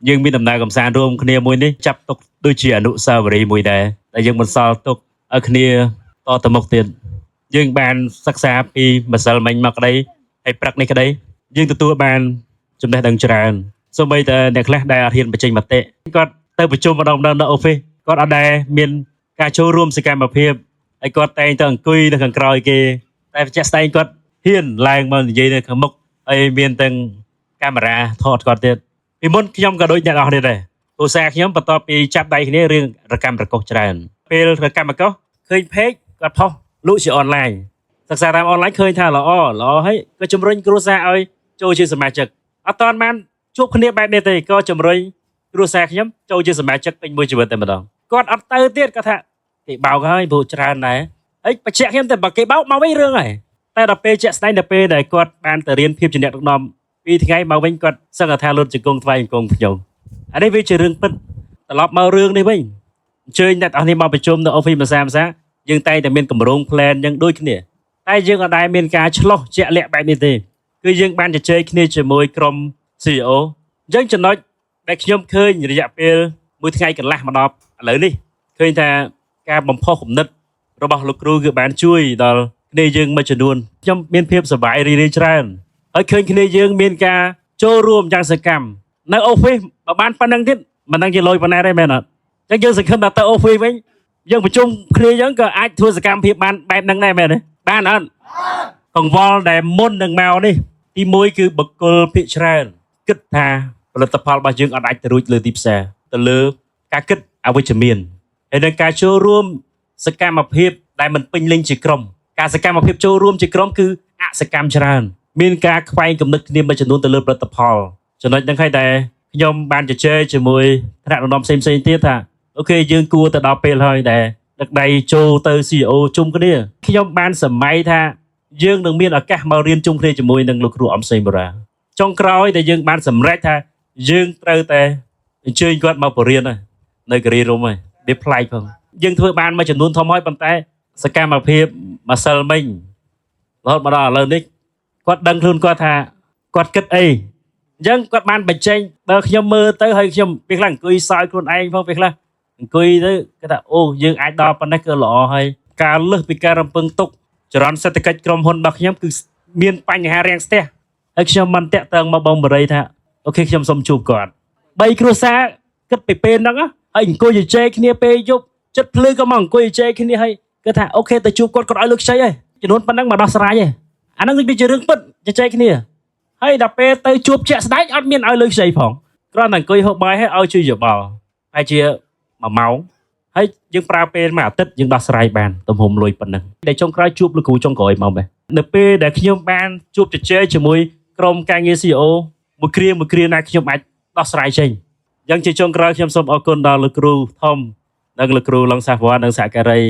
យើងមានដំណើរកំសាន្តរួមគ្នាមួយនេះចាប់ទុកដូចជាអនុស្សាវរីយ៍មួយដែរដែលយើងបន្សល់ទុកឲ្យគ្នាតទៅមុខទៀតយើងបានសិក្សាពីម្សិលមិញមកក្តីហើយព្រឹកនេះក្តីយើងទទួលបានចំណេះដឹងច្រើនសូម្បីតែអ្នកខ្លះដែលអត់ហ៊ានបញ្ចេញមតិគាត់ទៅប្រជុំម្ដងម្ដងនៅ office គាត់អត់ដែលមានការចូលរួមសកម្មភាពហើយគាត់តែងតែអង្គុយនៅខាងក្រោយគេតែជាក់ស្ដែងគាត់ហ៊ានឡើងមកនិយាយនៅខាងមុខហើយមានទាំងកាមេរ៉ាថតគាត់ទៀតពីមុនខ្ញុំក៏ដូចអ្នកនរគ្នាដែរគ្រួសារខ្ញុំបន្ទាប់ពីចាប់ដៃគ្នារឿងរកម្មរកុសច្រើនពេលរកម្មរកុសឃើញ page គាត់ផុសលក់ជាអនឡាញសិក្សាតាមអនឡាញឃើញថាល្អល្អហើយក៏ជំរុញគ្រួសារឲ្យចូលជាសមាជិកអត់តាន់បានជួបគ្នាបែបនេះទេក៏ជំរុញគ្រួសារខ្ញុំចូលជាសមាជិកពេញមួយជីវិតតែម្ដងគាត់អត់ទៅទៀតគាត់ថាគេបោកហើយព្រោះច្រើនដែរហើយបញ្ជាក់ខ្ញុំតែបើគេបោកមកវិញរឿងហើយតែដល់ពេលជាក់ស្ដែងដល់ពេលដែលគាត់បានទៅរៀនភាពជាអ្នកដឹកនាំពីថ្ងៃមកវិញគាត់សឹងថាលុតជង្គង់ថ្វាយអង្គខ្ញុំអានេះវាជារឿងពិតត្រឡប់មករឿងនេះវិញអញ្ជើញអ្នកទាំងអស់នេះមកប្រជុំនៅ office ភាសាភាសាយើងតែងតែមានគម្រោង plan យ៉ាងដូចគ្នាតែយើងអត់ដែលមានការឆ្លោះជាក់លាក់បែបនេះទេគឺយើងបានជជែកគ្នាជាមួយក្រុម CEO អញ្ចឹងចំណុចដែលខ្ញុំឃើញរយៈពេលមួយថ្ងៃកន្លះមកដល់ឥឡូវនេះឃើញថាការបំផុសគំនិតរបស់លោកគ្រូគឺបានជួយដល់គ្នាយើងមួយចំនួនខ្ញុំមានភាពសប្បាយរីករាយច្រើនហើយឃើញគ្នាយើងមានការចូលរួមយ៉ាងសកម្មនៅ office បើបានប៉ុណ្្នឹងទៀតមិនដឹងជាលុយប៉ុណ្ណាទេមែនអត់អញ្ចឹងយើងសង្ឃឹមថាទៅ office វិញយើងប្រជុំគ្នាយើងក៏អាចធ្វើសកម្មភាពបានបែបហ្នឹងដែរមែនទេបានអត់កង្វល់ដែលមុននឹងមកនេះទីមួយគឺបុគ្គលភាគច្រើនគិតថាផលិតផលរបស់យើងអត់អាចទៅរួចលើទីផ្សារទៅលើការគិតអវិជ្ជមានហើយនឹងការចូលរួមសកម្មភាពដែលមិនពេញលេញជាក្រុមការសកម្មភាពចូលរួមជាក្រុមគឺអសកម្មច្រើនមានការខ្វែងគំនិតគ្នាមួយចំនួនទៅលើផលិតផលចំណុចហ្នឹងហើយដែលខ្ញុំបានជជែកជាមួយថ្នាក់ដឹកនាំផ្សេងៗទៀតថា OK យើងគួរទៅដល់ពេលហើយដែលដឹកដៃចូលទៅ CEO ជុំគ្នាខ្ញុំបានសម័យថាយើងនឹងមានឱកាសមករៀនជុំគ្នាជាមួយនឹងលោកគ្រូអំសេងបូរ៉ាចុងក្រោយដែលយើងបានសម្រេចថាយើងត្រូវតែអញ្ជើញគាត់មកបរៀនហើយនៅគិរីរម្យហើយវាប្លែកផងយើងធ្វើបានមួយចំនួនធំហើយប៉ុន្តែសកម្មភាពម្សិលមិញរហូតមកដល់ឥឡូវនេះគាត់ដឹងខ្លួនគាត់ថាគាត់គិតអីអញ្ចឹងគាត់បានបញ្ចេញបើខ្ញុំមើលទៅហើយខ្ញុំពេលខ្លះអង្គុយសើចខ្លួនឯងផងពេលខ្លះអង្គុយទៅគាត់ថាអូយើងអាចដល់ប៉ុណ្ណេះគឺល្អហើយការលើសពីការរំពឹងទុកចរន្តសេដ្ឋកិច្ចក្រុមហ៊ុនរបស់ខ្ញុំគឺមានបញ្ហារាំងស្ទះហើយខ្ញុំមិនតាក់ទងមកបងបរិយថា OK ខ្ញុំសូមជួបគាត់បីគ្រួសារគិតពីពេលហ្នឹងហើយអង្គុយជជែកគ្នាពេលយប់ចិត្តភ្លឺក៏មកអង្គុយជជែកគ្នាហើយគាត់ថា OK ទៅជួបគាត់គាត់ឲ្យលើកខ្ចីហើយចំនួនប៉ុណ្ណឹងមកដោះស្រាយហើយអាហ្នឹងវាជារឿងពិតជជែកគ្នាហើយដល់ពេលទៅជួបជាក់ស្ដែងអត់មានឲ្យលើកខ្ចីផងគ្រាន់តែអង្គុយហូបបាយហើយឲ្យជួយយោបល់ហើយជា1ម៉ោងហើយយើងប្រើពេលមួយអាទិត្យយើងដោះស្រាយបានទំហំលុយប៉ុណ្ណឹងដែលចុងក្រោយជួបលោកគ្រូចុងក្រោយមកមែននៅពេលដែលខ្ញុំបានជួបជជែកជាមួយក្រុមការងារ CEO មួយគ្រាមួយគ្រាណាខ្ញុំអាចដោះស្រាយចេញយ៉ាងជាចុងក្រោយខ្ញុំសូមអរគុណដល់លោកគ្រូធំនិងលោកគ្រូឡុងសាវ៉ានិងសហការី